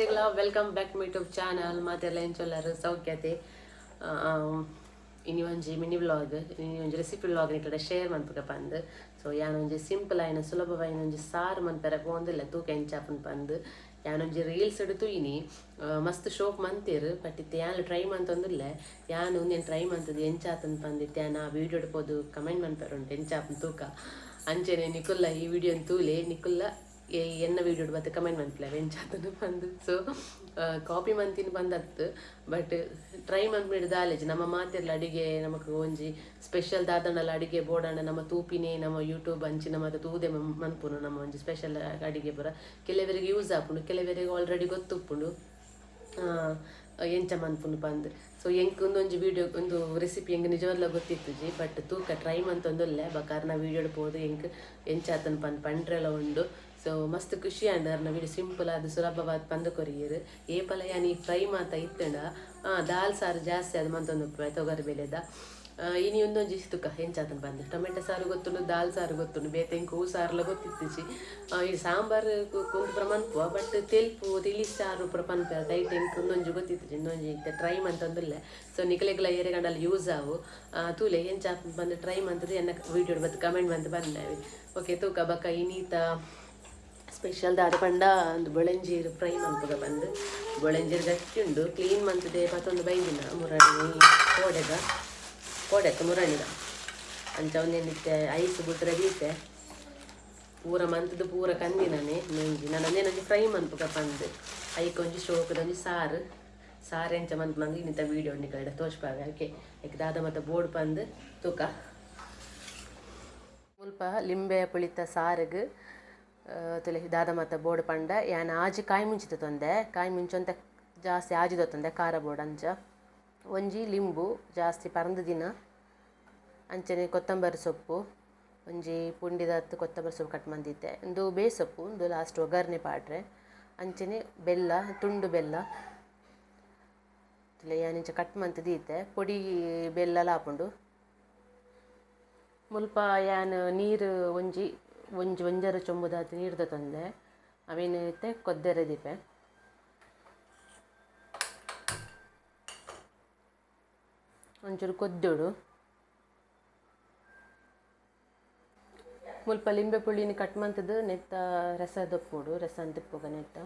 ಮಾತ್ರೆಗಳ welcome back to YouTube channel. ಮಾತೆರ್ಲ ಎಂಚೊಲ್ಲರು ಸೌಖ್ಯತೆ. ಇನಿ ಒಂಜಿ ಮಿನಿ ವ್ಲಾಗ್, ಇನಿ ಒಂಜಿ ರೆಸಿಪಿ ವ್ಲಾಗ್ ನಿಕಡ ಶೇರ್ ಮನ್ಪುಗ ಪಂದ್. ಸೊ ಯಾನ್ ಒಂಜಿ ಸಿಂಪಲ್ ಆಯಿನ ಸುಲಭವಾಯಿನ ಒಂಜಿ ಸಾರು ಮನ್ಪೆರೆ ಪೋಂದಿಲ್ಲ, ತೂಕ ಎಂಚಾಪುನ್ ಪಂದ್. ಯಾನೊಂಜಿ ರೀಲ್ಸ್ ತೂಯಿನಿ, ಮಸ್ತ್ ಶೋಕ್ ಮಂತೇರ್. ಬಟ್ ಇತ್ತೆ ಯಾನ್ ಟ್ರೈ ಮಂತೊಂದುಲ್ಲೆ. ಯಾನ್ ಉಂದೆನ್ ಟ್ರೈ ಮಂತದ್ದು ಎಂಚಾತನ್ ಪಂದ್ ಇತ್ತೆ ಯಾನ್ ಆ ವೀಡಿಯೋಡ್ ಪೋದು ಕಮೆಂಟ್ ಮನ್ಪೆರೆ ಉಂಟು ಎಂಚಾಪುನ್ ತೂಕ. ಅಂಚೆನೆ ನಿಕುಲ್ಲ ಈ ವಿಡಿಯೋನ್ ತೂಲೆ, ನಿಕುಲ್ಲ ಎನ್ನ ವೀಡಿಯೋಡ್ ಬತ್ತೆ ಕಮೆಂಟ್ ಮನ್ಪುಲೆ ಎಂಚಾತನ ಪಂದ್. ಸೊ ಕಾಪಿ ಮಂತಿನ ಬಂದತ್ತು, ಬಟ್ ಟ್ರೈ ಮನ್ಪಿನ ದಾಲೇಜ್ ನಮ್ಮ ಮಾತೆರ್ಲ ಅಡಿಗೆ ನಮಕ್ ಒಂಜಿ ಸ್ಪೆಷಲ್ ದಾದಂಡಲ ಅಡಿಗೆ ಬೋಡಂಡ ನಮ್ಮ ತೂಪಿನೇ ನಮ್ಮ ಯೂಟ್ಯೂಬ್ ಅಂಚಿನ ಮಾತ ತೂದೆ ಮನ್ಪುನು. ನಮ್ಮ ಒಂಜಿ ಸ್ಪೆಷಲ್ ಅಡಿಗೆ ಪೂರ ಕೆಲವರಿಗೆ ಯೂಸ್ ಆಪುಂಡು, ಕೆಲವರಿಗೆ ಆಲ್ರೆಡಿ ಗೊತ್ತುಪ್ಪುಂಡು ಎಂಚ ಮನ್ಪುನು ಪಂದ್. ಸೊ ಎಂಕ್ ಒಂದೊಂಜಿ ವೀಡಿಯೋ ಒಂದು ರೆಸಿಪಿ ಎಂಕ್ ನಿಜವಾದ್ಲ ಗೊತ್ತಿತ್ತುಜಿ. ಬಟ್ ತೂಕ ಟ್ರೈ ಮಂತೊಂದುಲ್ಲೆ. ಬಕಾರ್ನ ವೀಡಿಯೋಡ್ ಪೋದು ಎಂಕ್ ಎಂಚಾತನ್ ಪಂದ್ ಪಂಡ್ರೆಲ ಉಂಡು. ಸೊ ಮಸ್ತ್ ಖುಷಿ ಆಂಡ್. ಅರ್ನ ವೀಡಿಯೋ ಸಿಂಪಲ್ ಆದ್ ಸುಲಭವಾದ್ ಪಂದ್ ಕೊರಿಯೆರ್. ಏಪಲ ಯಾನ್ ಈ ಫ್ರೈ ಮಾತ ಇತ್ತಂಡ ದಾಲ್ ಸಾರು ಜಾಸ್ತಿ ಅದು ಮಂತೊಂದು ತೊಗರಿ ಬೇಲೆದ. ಇನಿ ಒಂದೊಂಜಿ ತುಕ್ಕ ಎಂಚಾತನ್ ಪಂದ್. ಟೊಮೆಟೊ ಸಾರು ಗೊತ್ತುಂಡು, ದಾಲ್ ಸಾರು ಗೊತ್ತುಂಡು, ಬೇತೆ ಎಂಕ್ ಹೂ ಸಾರುಲ ಗೊತ್ತಿತ್ತಿಜಿ. ಈ ಸಾಂಬಾರು ಕುಂದು ಪೂರ ಮನ್ಪುವ, ಬಟ್ ತೆಲ್ಪು ತಿಳಿ ಸಾರು ಪೂರ ಪನ್ಪೆ ಟೈಟ್ ಎಂಕ್ ಒಂದೊಂಜಿ ಗೊತ್ತಿತ್ತಿಜಿ. ಇಂದೊಂಜಿ ಇತ್ತೆ ಟ್ರೈ ಮಂತೊಂದುಲ್ಲೆ. ಸೊ ನಿಕಲೆಗ್ಲ ಏರೆಗಂಡಲ ಯೂಸ್ ಆವು. ತೂಲೆ ಎಂಚಾಪುಂಡು ಪಂದ್. ಟ್ರೈ ಮಂತುದು ಎನ್ನ ವೀಡಿಯೋಡ್ ಬತ್ತು ಕಮೆಂಟ್ ಮಂತ್ ಪನ್ಲೆ. ಓಕೆ, ತೂಕ. ಬೊಕ್ಕ ಇನೀತ ಸ್ಪೆಷಲ್ ದಾದ ಪಂಡ ಒಂದು ಬೊಳೆಂಜೀರು ಫ್ರೈ ಮನ್ಪುಗ ಪಂದ್. ಬೊಳೆಂಜೀರು ಗಟ್ಟಿ ಉಂಡು, ಕ್ಲೀನ್ ಮಂತುದೆ ಪತ್ತೊಂದು ಬೈದಿನ ಮುರಣಿ ಕೋಡೆದ ಕೋಡೆತ್ತ ಮುರಣಿದ ಅಂಚ ಒಂದೇನಿತ್ತೆ ಐಸ್ ಬುಟ್ರೆ ದೀತೆ ಪೂರ ಮಂತುದು ಪೂರ ಕಂದಿನನೆ ಒಂಜಿ ನಾನು ಒಂದೇನೊಂಜಿ ಫ್ರೈ ಮನ್ಪುಗ ಪಂದ್. ಐಕ್ ಒಂಜಿ ಶೋಕದ ಒಂಜಿ ಸಾರು. ಸಾರು ಎಂಚ ಮನ್ಪುನಂದು ಇನ್ನಿತ ವೀಡಿಯೋ ನಿಕಲೆಡ ತೋಜ್ಪಾವೆ. ಓಕೆ, ಐಕ್ ದಾದ ಮತ ಬೋಡು ಪಂದ್ ತೂಕ. ಮುಲ್ಪ ಲಿಂಬೆ ಪುಳಿತ ಸಾರುಗು ತುಲೆ ದಾದ ಮಾತ ಬೋಡು ಪಂಡ, ಯಾನ್ ಆಜಿ ಕಾಯಿ ಮುಂಚಿ ತೊಂದೆ. ಕಾಯಿ ಮುಂಚಿ ಒಂತೆ ಜಾಸ್ತಿ ಆಜಿ ತೊಂದೆ, ಖಾರ ಬೋಡು ಅಂಚ. ಒಂಜಿ ಲಿಂಬು ಜಾಸ್ತಿ ಪರಂದು ದಿನ. ಅಂಚನೆ ಕೊತ್ತಂಬರಿ ಸೊಪ್ಪು ಒಂಜಿ ಪುಂಡಿದತ್ತು ಕೊತ್ತಂಬರಿ ಸೊಪ್ಪು ಕಟ್ ಮಂದಿತ್ತೆ. ಉಂದು ಬೇಸೊಪ್ಪು, ಉಂದು ಲಾಸ್ಟ್ ಒಗ್ಗರಣೆ ಪಾಡ್ರೆ. ಅಂಚನೆ ಬೆಲ್ಲ, ತುಂಡು ಬೆಲ್ಲ ಯಾನ್ ಇಂಚ ಕಟ್ ಮಂತ್ ದೀತೆ. ಪೊಡಿ ಬೆಲ್ಲಲ ಆಪುಂಡು. ಮುಲ್ಪ ಯಾನ್ ನೀರು ಒಂಜಿ ಒಂಜಿ ಒಂಜರೆ ಚೊಂಬುದಾತ್ ನೀರು ತಂದೆ. ಅವೇನು ಇತ್ತೆ ಕೊದ್ದೆರೆ ದೀಪೆ. ಒಂಚೂರು ಕೊದ್ದೊಡು. ಮುಲ್ಪ ಲಿಂಬೆ ಪುಳಿನ ಕಟ್ ಮಂತುದು ನೆತ್ತ ರಸ ದಪ್ಪೊಡು, ರಸ ತಿಪ್ಪುಗ ನೆತ್ತ.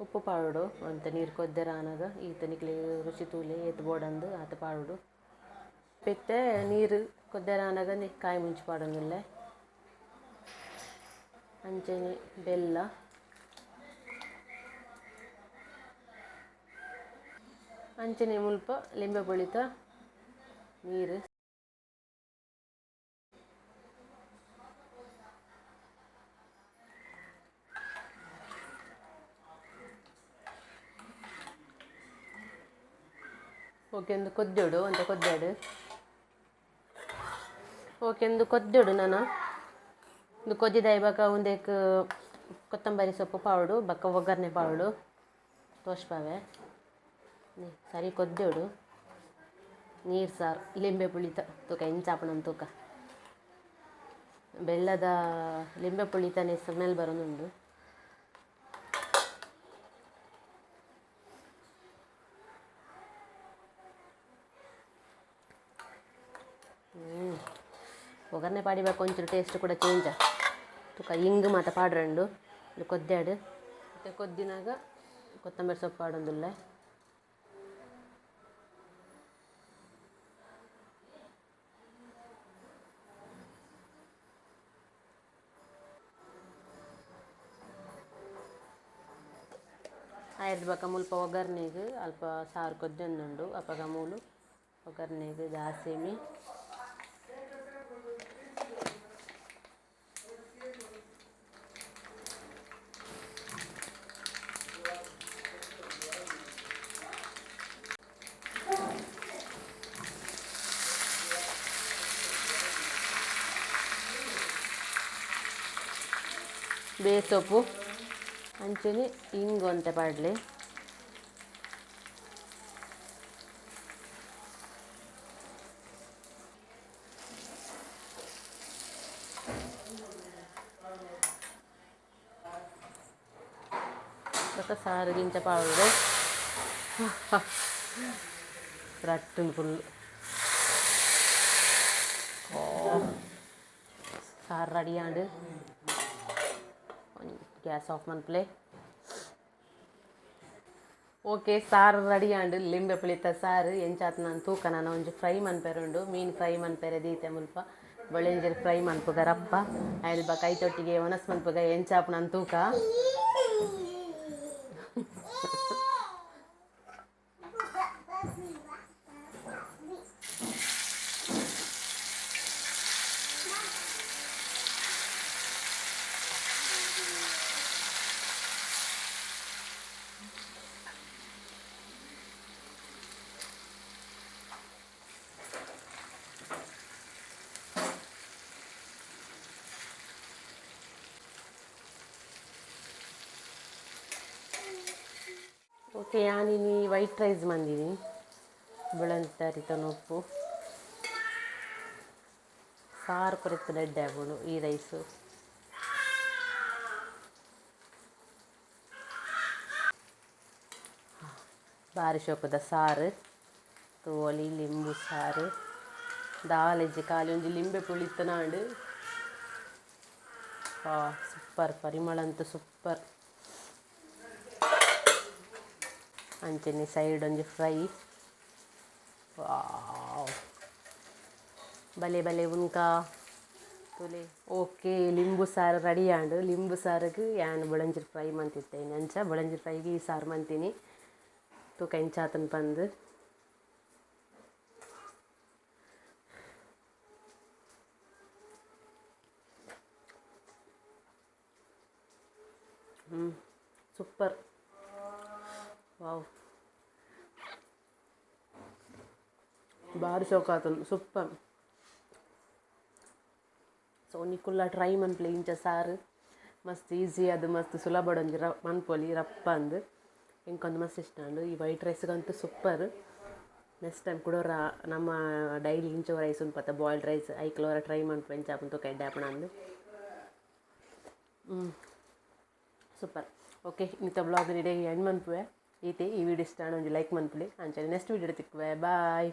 ಉಪ್ಪು ಪಾಡೋಡು ಅಂತ ನೀರು ಕೊದ್ದೆರ ಆನಗ ಈತ ನಿಕ್ಲೆ ರುಚಿ ತೂಲೆ ಏತ್ ಬೋಡಂದು ಆತ ಪಾಡೋಡು. ಇತ್ತೆ ನೀರು ಕೊದ್ದೆರ ಆನಗ ಕಾಯಿ ಮುಂಚಿ ಪಾಡೊಂದುಲ್ಲೆ. ಅಂಚನೆ ಬೆಲ್ಲ, ಅಂಚನೆ ಮುಲ್ಪ ಲಿಂಬೆ ಪುಳಿತ ನೀರು. ಓಕೆ, ಒಂದು ಕೊದ್ದೊಡು ಅಂತ ಕೊದ್ದಾಡು. ಓಕೆ, ಒಂದು ಕೊದ್ದೊಡು ನಾನು ಒಂದು ಕೊದ್ದಿದಾಯಿ ಬಕ ಒಂದೇಕ್ ಕೊತ್ತಂಬರಿ ಸೊಪ್ಪು ಪಾವಡು, ಬಕ್ಕ ಒಗ್ಗರಣೆ ಪಾವಡು ತೋಷ್ಪಾವೆ. ಸರಿ ಕೊದ್ದೊಡು. ನೀರು ಸಾರು ಲಿಂಬೆ ಪುಳಿತ ತೂಕ ಎಂಚಾಪಣ ತೂಕ. ಬೆಲ್ಲದ ಲಿಂಬೆ ಪುಳಿತನೇ ಸ್ಮೆಲ್ ಬರೋದುಂಡು. ಒಗ್ಗರಣೆ ಪಾಡಿಬೇಕು ಒಂಚೂರು ಟೇಸ್ಟ್ ಕೂಡ ಚೇಂಜ್. ತುಕ ಇಂಗು ಮಾತ ಪಾಡ್ರಂಡು ಇದು ಕೊದ್ದಾಡು. ಮತ್ತು ಕೊದ್ದಿನಾಗ ಕೊತ್ತಂಬರಿ ಸೊಪ್ಪು ಪಾಡೊಂದುಲ್ಲೆ. ಆಯ್ದು ಬೊಕ ಮುಲ್ಪ ಒಗ್ಗರಣೆಗ್ ಅಲ್ಪ ಸಾರು ಕೊದ್ದೊಂದುಂಡು. ಅಪಗ ಮೂಲು ಒಗ್ಗರಣೆಗ್ ದಾಸೆಮಿ, ಬೇಸೊಪ್ಪು ಅಂಚನೆ ಇಂಗೊಂತೆ ಪಾಡ್ಲೆ ಬೊಕ ಸಾರು ದಿಂಚ ಪಾಡೊಡು ರಟ್ಟುಂಡು ಫುಲ್ ಸಾರು ರೆಡಿ ಆಂಡ್ ಗ್ಯಾಸ್ ಆಫ್ ಮನ್ಪುಲೆ ಓಕೆ ಸಾರು ರೆಡಿ ಆಂಡ್ ಲಿಂಬೆ ಪುಳಿತ ಸಾರು ಎಂಚಾತ್ ನಾನು ತೂಕ ನಾನು ಒಂಜಿ ಫ್ರೈ ಮನ್ಪೆರುಂಡು ಮೀನು ಫ್ರೈ ಮನ್ಪೆರೆ ದೀತೆ ಮುಲ್ಪ ಬೊಳೆಂಜಿರ್ ಫ್ರೈ ಮನ್ಪುಗ ರಪ್ಪ ಐಲ್ ಬಕ ಐತೊಟ್ಟಿಗೆ ಒಣಸ್ ಮನ್ಪುಗ ಎಂಚಾಪು ನಾನು ತೂಕ ಓಕೆ ಯಾನಿನಿ ವೈಟ್ ರೈಸ್ ಮಂದಿನಿ ಬುಳಂತರಿತನ ಉಪ್ಪು ಸಾರು ಕೊರಿತ ಎಡ್ಡೆ ಆಪುಂಡು ಈ ರೈಸು ಬಾರಿ ಶೋಕುದ ಸಾರು ತೋಲಿ ಲಿಂಬು ಸಾರು ದಾಲೆಜ್ಜಿ ಖಾಲಿ ಒಂಜಿ ಲಿಂಬೆ ಪುಳಿತ್ತನಾಂಡ್ ಸೂಪರ್ ಪರಿಮಳ ಅಂತೂ ಸೂಪರ್ ಅಂಚನೆ ಸೈಡ್ ಒಂಜಿ ಫ್ರೈ ವಾವ್ ಬಲೆ ಬಲೆ ಉನ್ಕಾ ತುಲೆ ಓಕೆ ಲಿಂಬು ಸಾರು ರೆಡಿ ಆಂಡ್ ಲಿಂಬು ಸಾರಿಗೆ ಯಾನ್ ಬೊಳಂಜಿರ್ ಫ್ರೈ ಮಂತಿತ್ತೆ ಅಂಚ ಬೊಳಂಜಿರ್ ಫ್ರೈಗೆ ಈ ಸಾರು ಮಂತೀನಿ ತೂಕ ಎಂಚಾತನ್ ಪಂದ್ ಸೂಪರ್ ವಾವ್ ಬಾರಿ ಶೋಕಾತುಂಡು ಸೂಪರ್ ಸೊ ನಿಕುಲ್ಲ ಟ್ರೈ ಮನ್ಪುಲೆ ಇಂಚ ಸಾರು ಮಸ್ತ್ ಈಸಿ ಅದು ಮಸ್ತ್ ಸುಲಭ ಒಂಜಿ ಮನ್ಪೊಲಿ ರಪ್ಪ ಅಂದ್ ಎಂಕೊಂದು ಮಸ್ತ್ ಇಷ್ಟ ಉಂಡು ಈ ವೈಟ್ ರೈಸ್ಗಂತೂ ಸೂಪರ್ ನೆಕ್ಸ್ಟ್ ಟೈಮ್ ಕುಡೋರ ನಮ್ಮ ಡೈಲಿ ಇಂಚ ರೈಸ್ ಉಂಡು ಪತ್ತ ಬಾಯ್ಲ್ಡ್ ರೈಸ್ ಐಕ್ಲೋರ ಟ್ರೈ ಮನ್ಪು ಎಂಚ ಆಪುಂಡು ತೂಕ ಎಡ್ಡೆ ಆಪುಂಡು ಅಂದ್ ಸೂಪರ್ ಓಕೆ ಇಂಥ ಬ್ಲಾಗ್ ಇಡೆ ಎಂಡ್ ಮನ್ಪುವೆ ಈತೆ ಈ ವಿಡಿಯೋ ಇಷ್ಟ ಒಂಜಿ ಲೈಕ್ ಮನ್ಪುಲೆ ಅಂಚನೆ ನೆಕ್ಸ್ಟ್ ವಿಡಿಯೋ ತಿಕ್ಕುವೆ ಬಾಯ್.